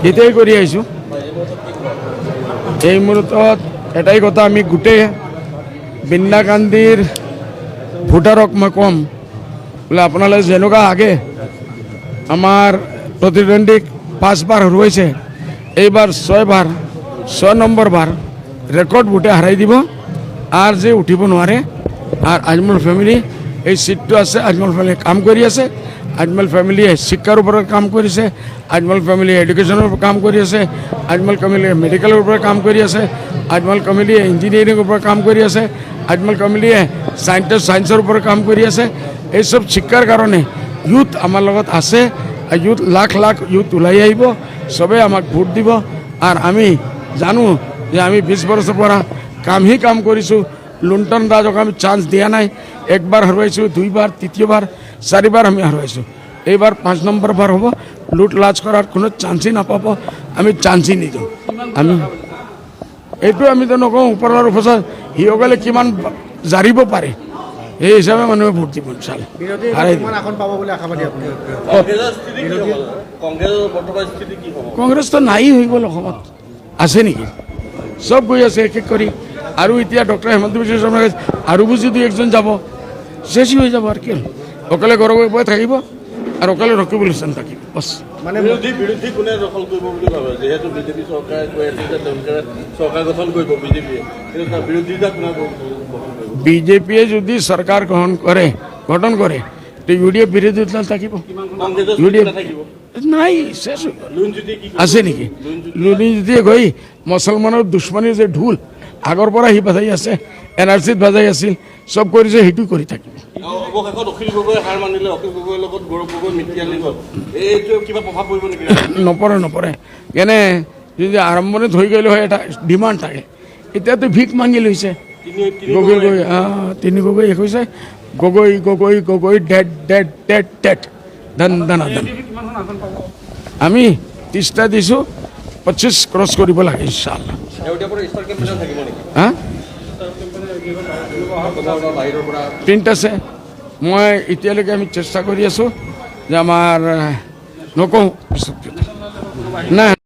এতিয়াই কৰি আহিছোঁ। এই মুহূৰ্তত এটাই কথা, আমি গোটেই বিন্নাকান্দিৰ ভোটাৰক মই ক'ম বোলে আপোনালোকে যেনেকুৱা আগে আমাৰ প্ৰতিদ্বন্দ্বীক পাঁচবাৰ হৰুৱাইছে, এইবাৰ ছয়বাৰ, 6 নম্বৰ বাৰ ৰেকৰ্ড ভোটে হাৰাই দিব আৰু যে উঠিব নোৱাৰে। আৰু আজমল ফেমিলি এই চিটটো আছে, আজমল ফেমিলি কাম কৰি আছে। আজমল ফেমিলিয়ে শিক্ষাৰ ওপৰত কাম কৰিছে, আজমল ফেমিলি এডুকেশ্যনৰ ওপৰত কাম কৰি আছে, আজমল ফেমিলিয়ে মেডিকেলৰ ওপৰত কাম কৰি আছে, আজমল ফেমিলিয়ে ইঞ্জিনিয়াৰিঙৰ ওপৰত কাম কৰি আছে, আজমল ফেমিলিয়ে চায়েন্সৰ ওপৰত কাম কৰি আছে। এই চব শিক্ষাৰ কাৰণে ইউথ আমাৰ লগত আছে আৰু ইউথ, লাখ লাখ ইউথ ওলাই আহিব, চবেই আমাক ভোট দিব। আৰু আমি জানো যে আমি 20 বছৰৰ পৰা কামহি কাম কৰিছোঁ। লুণ্ঠন ৰাজক আমি চান্স দিয়া নাই। একবাৰ হৰুৱাইছোঁ, দুইবাৰ, তৃতীয়বাৰ, চাৰিবাৰ আমি হৰুৱাইছোঁ। এইবাৰ 5 নম্বৰ বাৰ হ'ব। লুট লাজ কৰাৰ কোনো চান্সেই নাপাব, আমি চান্সেই নিদিওঁ। আমি এইটো আমিতো নকওঁ, ওপৰৰ ওপৰত সিসকলে কিমান জাৰিব পাৰে, সেই হিচাপে মানুহে ভোট দিব ইনশাল্লাহ। বিৰোধী হাৰাই দিব। কিমান আসন পাব বুলি আশাবাদী আপুনি? কংগ্ৰেছৰ স্থিতি কি হ'ব? কংগ্ৰেছৰ বৰ্তমান স্থিতি কি হ'ব? কংগ্ৰেছটো নাই হৈ গ'ল। অসমত আছে নেকি? চব গৈ আছে এক এক কৰি। আৰু এতিয়া ডক্টৰ হেমন্ত বিশ্ব শৰ্মা আৰু বুজি দুই একজন যাব, শেষই হৈ যাব। আৰু কি হ'ল? অকলে গৌৰৱ গগৈ থাকিব আৰু অকলে ৰকিবুল হুছেইন থাকিব, বছ। মানে বিৰোধী কোনে দখল কৰিব বুলি ভাবে? যিহেতু বিজেপি চৰকাৰে কৈ আছে যে তেওঁলোকে চৰকাৰ গঠন কৰিব বিজেপিয়ে, কিন্তু তাৰ বিৰোধিতা কোনে বহন কৰিব? বিজেপিয়ে যদি চৰকাৰ গ্ৰহণ কৰে, গঠন কৰে, তো ইউ ডি এফ বিৰোধী দল থাকিব। কংগ্ৰেছৰ ইউ ডি এফ নাথাকিব? নাই, শেষ হৈ গ'ল। লুইনজ্যোতি কি? আছে নেকি? লুৰিণজ্যোতিয়ে গৈ মুছলমানৰ দুশ্মনীৰ যে ঢোল আগৰ পৰা সি বাজাই আছে, এন আৰ চিত বাজাই আছিল, চব কৰিছে, সেইটো কৰি থাকিব। অৱশেষত অখিল গগৈ হাৰ মানিলে। অখিল গগৈৰ লগত গৌৰৱ গগৈ মিতিৰালি গ'ল, এইটো কিবা প্ৰভাৱ পৰিব নেকি? নপৰে, নপৰে। কেনে যদি আৰম্ভণিত হৈ গ'লে হয়, এটা ডিমাণ্ড থাকে। এতিয়াতো ভিক মাঙি লৈছে। তিনি তিনি গগৈ গগৈ তিনি গগৈ এক হৈছে। Gogoi Gogoi Gogoi, dead dead dead dead, ধন ধন ধন। আমি 30টা দিছোঁ, 25 ক্ৰছ কৰিব লাগে ইনশাআল্লাহ। হা, প্ৰিণ্ট আছে। মই এতিয়ালৈকে আমি চেষ্টা কৰি আছোঁ যে আমাৰ নকওঁ পিছত নাই।